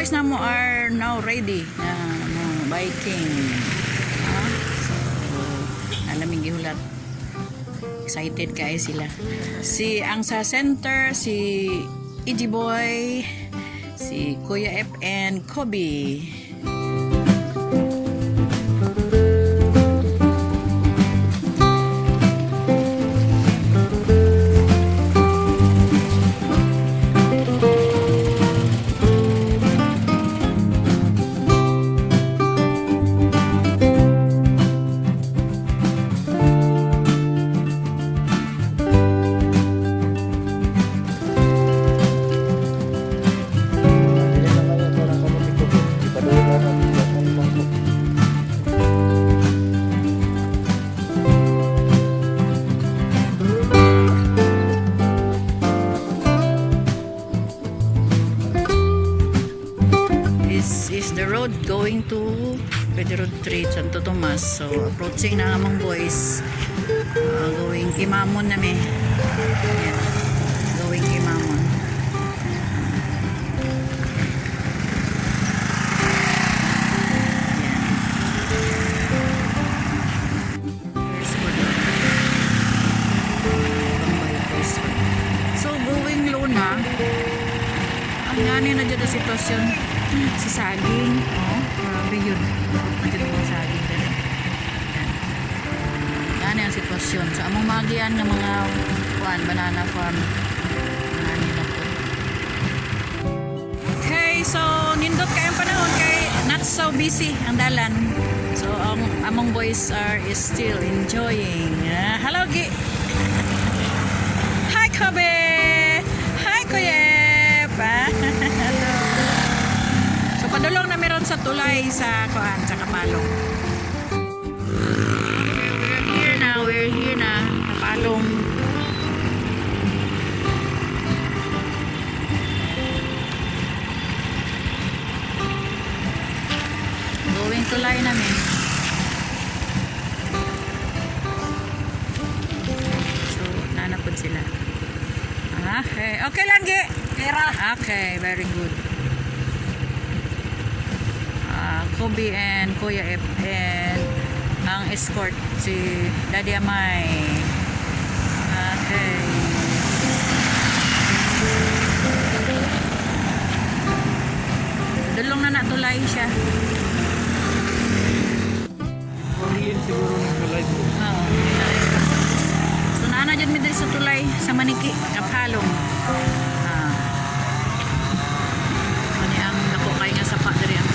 boys namo are now ready na mo biking. Ah, so alaming gihulat. Excited kaayo sila. Si ang sa center si EG Boy, si Kuya F and Kobe. Dili na kayo parang kamuti ko. Ipadulo na ang bangko. This is the road going to Pwede Road 3, Santo Tomas. So, approaching na among boys. Going Kimamon na mi. Ayan. Going Kimamon. Ayan. First po doon. Ibang bikers po. So, going low na. Ang gani na dyan ang sitwasyon sa saging. Oh, grabe yun. Nandiyan mga saging din. Yan. Gani ang sitwasyon. Sa among magian ng mga kuan, banana farm. Gani na po. Okay, so nindot kayong panahon kay not so busy ang dalan. So ang among boys are is still enjoying. Ah, hello, Gi. Hi, Kobe! Hi, Kuya Ep! Ah, hello. So padulong na meron sa tulay sa kuan sa Kapalong. We're here na, we're here na, Kapalong. Going tulay namin. So, nanapod sila. Okay. Okay lang, Gi. Okay, very good. Ah, Kobe and Kuya F and ang escort si Daddy Amay. Okay. Dulong na natulay siya. Pamiliin siguro ng tulay bro. Oo. So naana dyan mi diri sa tulay sa Maniki, Kapalong. Ah. Ano ang dako kay nga sapa diri ah.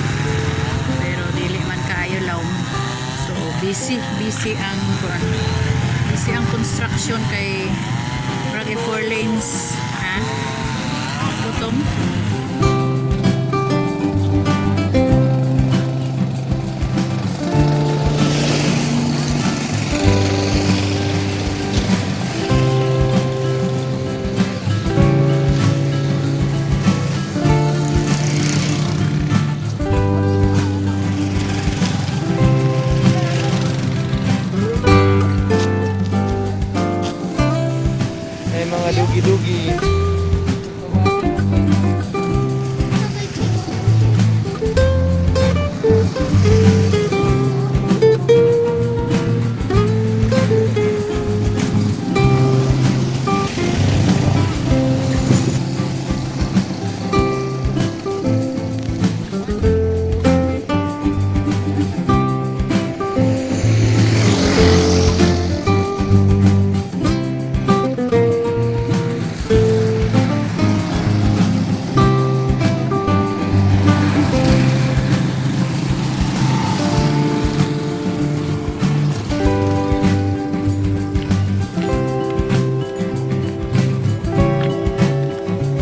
Pero dili man kaayo lawom. So busy, busy ang kuan. Busy ang construction kay murag four lanes, ha? Gutom. May mga dugi-dugi.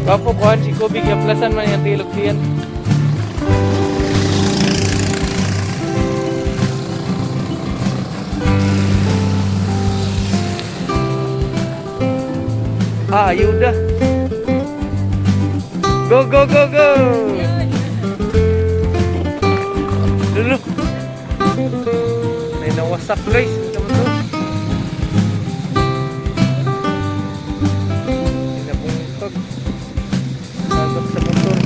Gwapo kuhan si Kobe, giaplasan man yung tilog siyan. Ah, ayuda. Go, go, go, go! Lulu. May nawasak, guys. Ito mo to. May nabungkag. Nagak sa motor.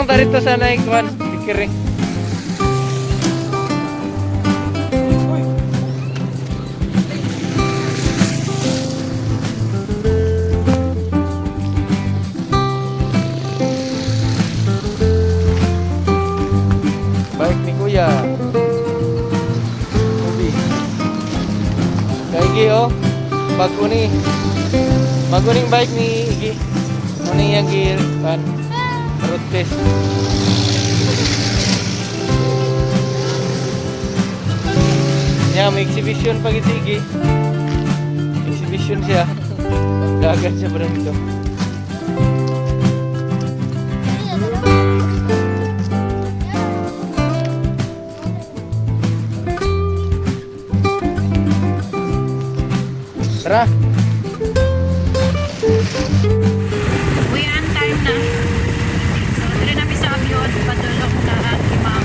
Tanong ta rito sa naik kwan, bikiri. Bike ni Kuya. Ubi. Kaigi oh. Bago ni. Bago ning bike ni Igi. Ano yung gear? Pan. Road test. Yeah, may exhibition pag si Igi. Exhibition siya. Dagat siya parang ito. Tara! Uwian time na. So, diri namin sa Abyon, padulong na ang imam.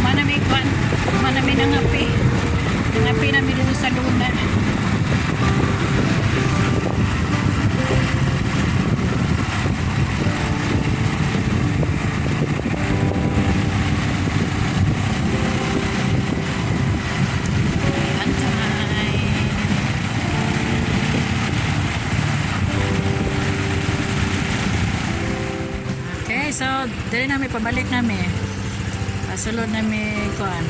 Manami kwan, manami nangapi. Nangapi namin dito sa Luna. Uwian time. Okay, so dali namin pabalik nami. Pasulod nami kuan.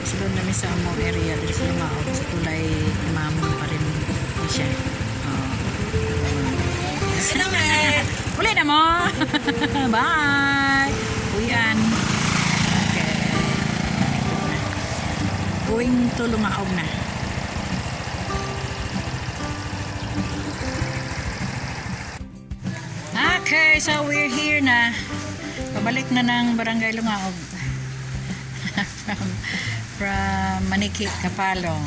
Pasulod nami sa among area diri sa Lumaog sa tulay imamon pa rin ni siya. Oh. Salamat. Uli na mo. Bye. Uyan. Okay. Going to Lumaog na. Okay, so we're here na. Pabalik na ng Barangay Lungaog. From Maniki, Kapalong.